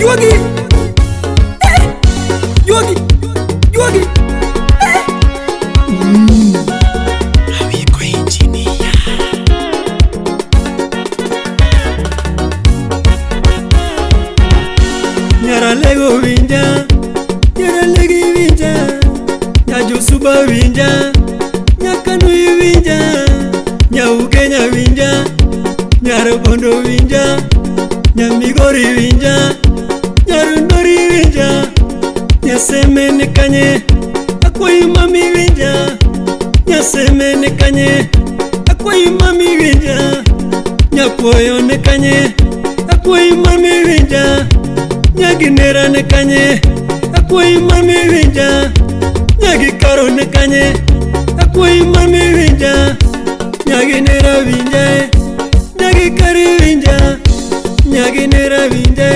Juogi! Eh! Juogi! Juogi! Eh! Awiko engineer. Nyaralego winja, nyaralegi winja, nyajosuba winja, nyakanui winja, nyaugenya winja, nyarobondo winja, nyamigori winja, nyarundori winja, nyaseme ni kanye, akwayi mami winja, nyaseme ni kanye, akwayi mami winja, nyapuoyo ni kanye, akwayi mami winja, nyaginera ni kanye, akwayi mami winja, nyagikaro ni kanye, akwayi mami winja, nyaginera winja, nyagikari winja, nyaginera winja.